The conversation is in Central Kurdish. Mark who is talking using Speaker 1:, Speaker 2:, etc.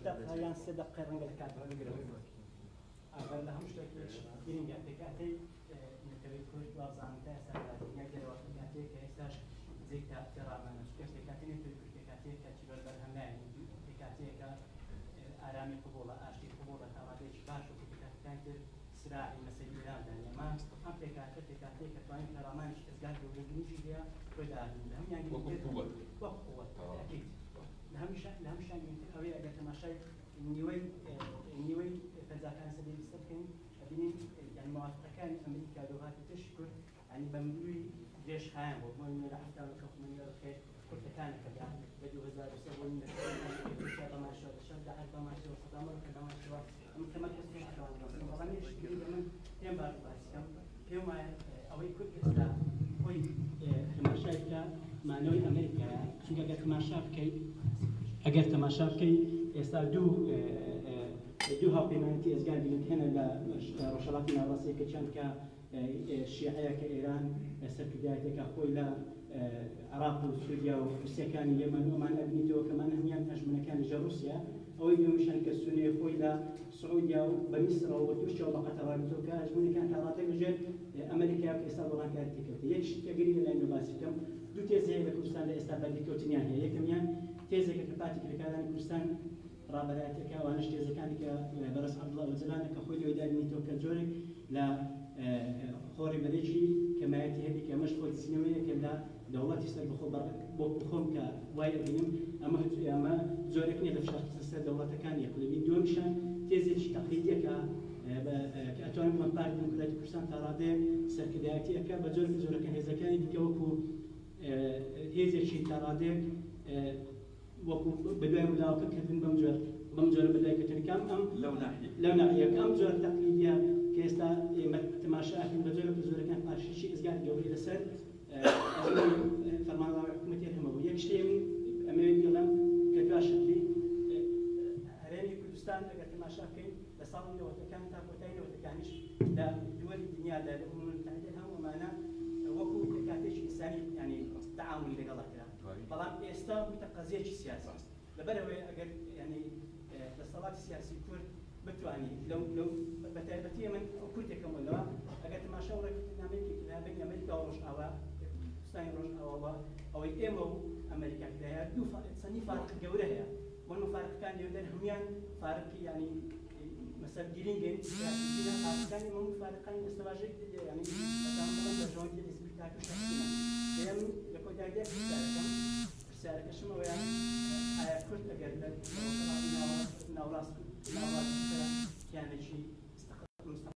Speaker 1: دقیقە یان 3 دقیقە ڕەنگە لە کات بگرم. ئەگەر لە هەموو شتێک گرنگە پێکهاتەی نەتەوەی کورد وابزانم تا ئێستا لە دنیای دەرەوە پێکهاتەیە کە ئێستاش جێی تێڕامانە، چونکە پێکهاتەی نەتەوەی کورد پێکهاتەیە کە تیرۆر بەرهەم نایەنێت، پێکهاتەیەکە ئارامی قبوڵە، ئاشتی قبوڵە تا ڕادەیەکی باش وەکو پێکهاتەکانی تر سراعی مەسەلی ئێراندا نییە. ئەمە ئەم پێکهاتە پێکهاتەیە کە توانین تێڕامانێکی ئێزگار گەورە گرنگی هەیە بۆی داهاتوو لە هەموویان
Speaker 2: وەکو
Speaker 1: گرنگتر
Speaker 2: قووەت.
Speaker 1: وەکو قووەت تەئکید لە هەمووشیان گرنگتر ئەوەیە ئەگەر تەماشای نیوەی 50ەکانی سەدەی بیستە بکەین ئەبینین یعنی موافقەکانی ئەمریکا لەو هاتە پێشی کورد یعنی بە مروی درێژخایەن بوو. بۆ نموونە لە 79 خومەینی ڕخێ کورتەکانە کە لە 2003 بۆ نموونە تورکیا بەمان شەوە، لە شەڕ داعش بەمان شەوە، سەدام ڕخێ بەمان شەوە. ئەمە کەمە کەس پێش ئەوان بەڵام یەک شت گرنگە من پێم باش باسی کەم، پێم وایە ئەوەی کورد ئێستا خۆی تەماشای بکە مانەوەی ئەمریکایە، چونکە ئەگەر تەماشا بکەی ئێستا دوو هاوپەیمانەتی ئێزگار گرنگ هەنە لە ڕۆژهەڵاتی ناوەڕاست، یەکێکیان کە شیعەیە کە ئێران سەرکردایەتێکە خۆی لە عراق و سووریا و حوسیەکانی یەمەن و ئەمانە ئەبینیتەوە کە ئەمانە هەموویان ئەژمونەکانی ژێر ڕووسیا. ئەوەی دووەمیشان کە سوننەیە خۆی لە سعودیا و بە میسرەوە بە تورکیا و بە قەتەڕابێتەوە کە ئەژمونەکان تا ڕادەیەک لەژێر ئەمریکا کە ئێستا گۆڕانکاری تێکەوتە. یەک شت کە گرنگە لای منەوە باسی بکەم، دوو تێز هەیە لە کوردستان لە ئێستا بەردیکەوتنیان هەیە. یەکەمیان تێزێکە کە پارتی کرێکارانی کوردستان ڕابەرایەتیەکە، ئەوانەش تێزەکانی کە بەڕێز عەبدوڵا ئۆجەلانە کە خۆی لەوەی دابینیتەوە کە جۆرێک لە خۆڕێبەرێکی کەمایەتی هەبی کە ئەمەش خۆی دزینەوەیە کە لە دەوڵەتی سەربەخۆ بۆ خۆم کە وای ئەبینم ئەمە جۆرێک نییە لە فشارخستنە سەر دەوڵەتەکانی ئەقلیمی. دووەمیشان تێزێکی تەقلیدیە کە ئەتوانم بڵێم پارتی دیموکراتی کوردستان تا ڕادەیەک سەرکردایەتیەکە بە جۆرێک جۆرەکە هێزەکانی دیکە وەکو هێزێکی تا ڕادەیەک وەکو بەدوای ڕووداوەکە کردن بەم جۆرە بەدوای کەوتن. کام ئەم
Speaker 2: لەو ناحیە.
Speaker 1: لەو ناحیە کە ئەم جۆرە تەقلیدیە کە ئێستا ئێمە تەماشا ئەکەین بە جۆرێک لە جۆرەکان پاشیشی ئێزگار گەورەی لەسەر فەرمانڕەوای حکوومەتی هەرێمە بوو. یەک شتێ من ئەمەوێت بیڵێم کە دواشت بی هەرێمی کوردستان ئەگەر تەماشا بکەین لە ساڵی 90ەکان تا کۆتایی 90ەکانیش لە دووەلی دنیادا لە ئومم المتحدە هەموو ئەمانە وەکو پێکهاتەیەکی ئینسانی یعنی تەعاملی لەگەڵا کرا، بەڵام ئێستا بوویتە قەزیەکی سیاسی. لەبەرەوەی ئەگەر یعنی دەسەڵاتی سیاسی کورد بتوانی لەو لەو بە تایبەتی من ئەو کوردێکەمەوە ئەگەر تەماشا و ڕێککەوتنامەیەکی کرا بین ئەمریکا و ڕۆژئاوا کوردستانی ڕۆژئاواوە ئەوەی ئێمە و ئەمریکا کرایە دوو چەندی فارق گەورە هەیە. بۆ نموونە فارقەکان لێو دەر هەمویان فارقی یعنی مەسەل گرنگن استراتیژیە. فارقەکانی ئێمە هەموو فارقانی دەستەواژەی یعنی ئەتوانم بڵێم بەرژەوەندی حیزبی تاک و شەخسیە. دەیەم لە کۆتاییدا پرسیارەکەم پرسیارەکەشم ئەوەیە ئایا کورد ئەگەر لە ڕۆژهەڵاتی ناوەڕاست ناوەڕاست کیانێکی